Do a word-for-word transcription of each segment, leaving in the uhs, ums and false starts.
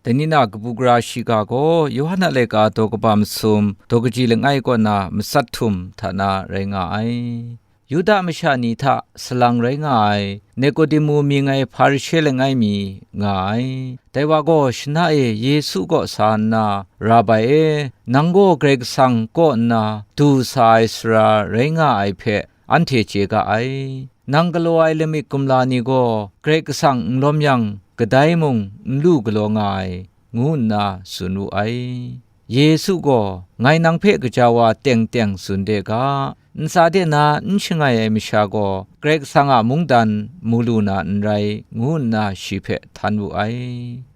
Dai ni na kabu gara shiga gaw Yawhan a laika daw kaba masum, daw kaji langai kaw na matsat htum hta na rai nga ai. Yuda masha ni hta salang rai nga ai Nikodimu mying ai Hparishe langai mi nga ai. Dai wa gaw shana e Yesu kaw sa nna, "Rabai e, nang gaw Karai Kasang kaw nna du sa ai sara rai nga ai hpe anhte chye ga ai. Nang galaw ai lamik kumla ni gaw Karai Kasang n lawm yang, kadai mung n lu galaw nga ai," ngu nna tsun wu ai. Yesu gaw, "Ngai nang hpe gaja wa teng teng tsun de ga, ntsa de na n shangai ai masha gaw Karai Kasang a mungdan mu lu na n rai," ngu nna shi hpe htan wu ai.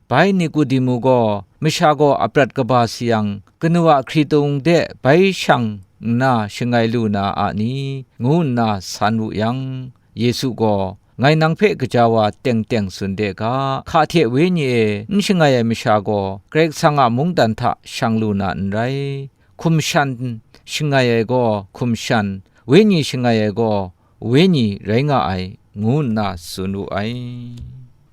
Bai Nikodimu gaw, "Masha gaw a prat kaba sayang, kanu a hkritung de bai shang nna shangai lu na a ni?" ngu nna san wu yang, Yesu gaw, "Ngai nang hpe gaja wa teng teng tsun de ga, hka hte wenyi e n shangai ai masha gaw Karai Kasang a mungdan hta shang lu na n rai. Hkum shan shangai ai gaw hkum shan, wenyi shangai ai gaw wenyi rai nga ai," ngu nna tsun wu ai.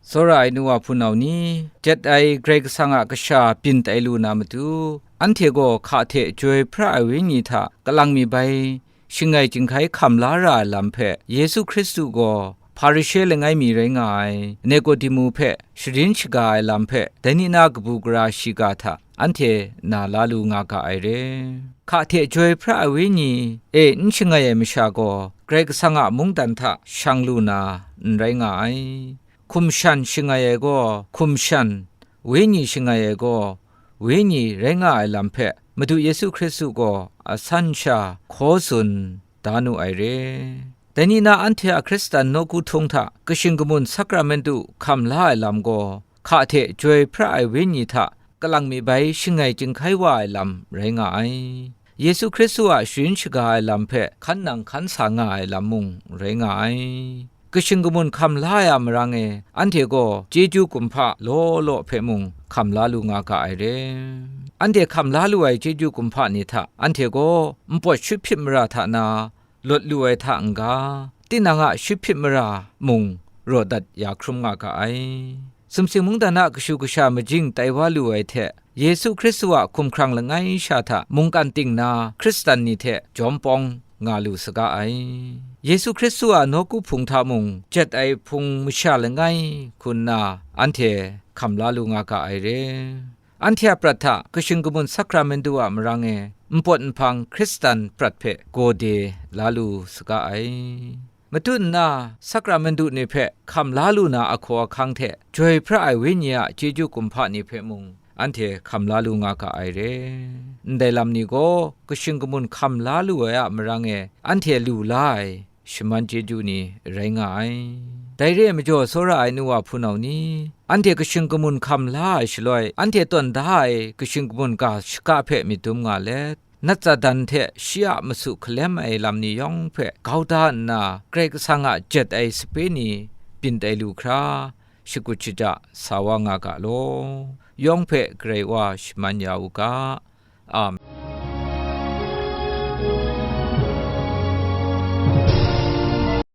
Tsawra ai nu wa hpunau ni, jet ai Karai Kasang a kasha byin tai lu na matu, anhte gaw hka hte Chyoi pra ai Wenyi hta kalang mi bai shangai chyinghkai hkam la ra ai lam hpe, Yesu Hkristu gaw Hparishe langai mi rai nga ai Nikodimu hpe sharin shaga ai lam hpe, dai ni na kabu gara shiga hta anhte na la lu nga ga ai re. Hka hte Chyoi pra ai Wenyi e n shangai ai masha gaw Karai Kasang a mungdan hta shang lu na n rai nga ai. Hkum shan shangai ai gaw hkum shan, wenyi shangai ai gaw wenyi rai nga ai lam hpe Madu Yesu Hkristu gaw asan sha hkaw tsun da nu ai re. Dai ni na anhte a Hkristan nawku htung hta kashing kamun sakramentu hkam la ai lam gaw, hka hte Chyoi pra ai Wenyi hta kalang mi bai shangai chyinghkai wa ai lam rai nga ai. Yesu Hkristu a sharin shaga ai lam hpe hkan nang hkan sa nga ai lam mung rai nga ai. Kashing kamun hkam la ai a marang e, anhte gaw chyeju kumhpa law law hpe mung hkam la lu nga ga ai re. Anhte hkam la lu ai chyeju kumhpa ni hta anhte gaw npawt shut hpyit mara hta na lawt lu ai hta n-ga, tinang a shut hpyit mara mung raw dat ya hkrum nga ga ai. Sumsing mungdan a kashu kasha majing tai wa lu ai hte, Yesu Hkristu a hkumhkrang langai sha hta mungkan ting na Hkristan ni hte jawm pawng nga lu saga ai. Yesu Hkristu a nawku hpung hta mung jet ai hpung masha langai hku nna anhte hkam la lu nga ga ai re. Anhte a prat hta kashing kamun sakramentu a marang e npawt nhpang Hkristan prat hpe gaw de la lu saga ai. Matut nna, sakramentu ni hpe hkam la lu na ahkaw ahkang hte, Chyoi pra ai Wenyi a chyeju kumhpa ni hpe mung, anhte hkam la lu nga ga ai re. Ndai lam ni gaw, kashing kamun hkam la lu ai a marang e, anhte lu la ai shaman chyeju ni rai nga ai. Dai re ai majaw, tsawra ai nu wa hpunau ni, anhte kashing kamun hkam la ai shaloi, anhte tawn da ai kashing kamun ga shaka hpe myit dum nga let, Natsadan hte shi a masu hkalem ai lam ni yawng hpe grau da nna, Karai Kasang a jet ai sape ni byin tai lu hkra, shakut shaja sa wa nga ga law. Yawng hpe Karai Wa shaman ya u ga. Amen.